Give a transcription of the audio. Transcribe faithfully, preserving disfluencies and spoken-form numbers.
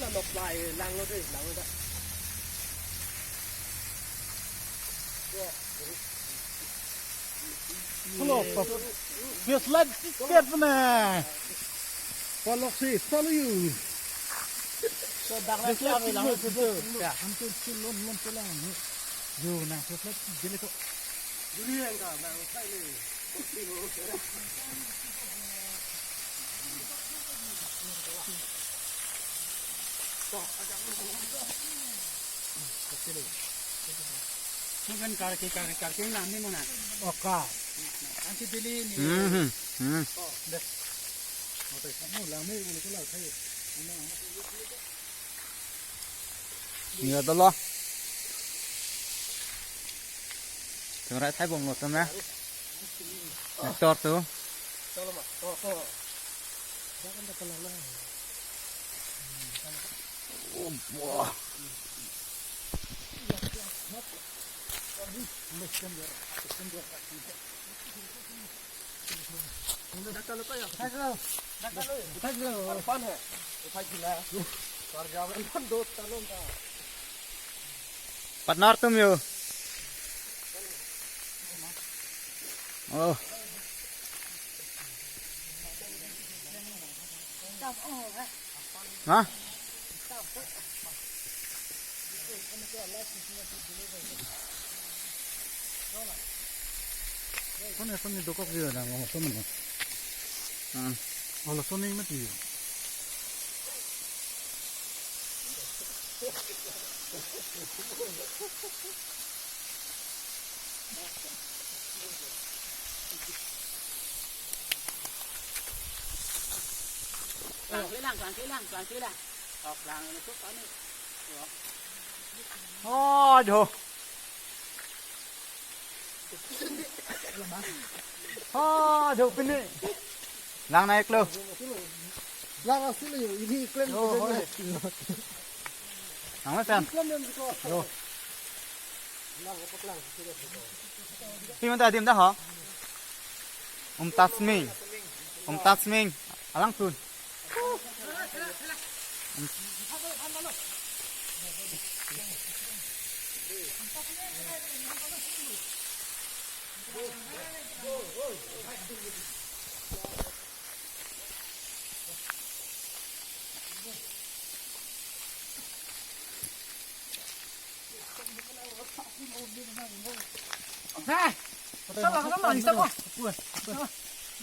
Langlo dei, langlo da. Hello, pap. Flashlight ticket na. Palok si, follow you. So, dak na siya, may lang. Ya. Antum si lon, lon, lon. Yo, na, flashlight, dili ko. Dili yang ka, na, usai ni. Kan karke, karke, karke, nang ni mana? Oka. Ansi dili ni. Hmm, hmm. Deh. Oke, kamu lami boleh keluar, saya. Ini adalah Tengah thai bom lo tama. Actor tu. Oh, wah. Partner tum yo. Oh. Ha? Kone sonni dokok dia na, oh, sonni. Hmm. Oh, sonni mati. Lang, lang, lang, lang, lang, lang. Oh, lang, ano to, ano? Oh, do. Oh, do pini. Lang naik lo. Lang asli ini iklan. Oh, oh. Lang na, Sam. Iklan yang gitu. Yo. Lang apa lang? Pi manta adim ta ho? Om Tasming. Om Tasming. Alangsun. Hei! Salah, salah, salah.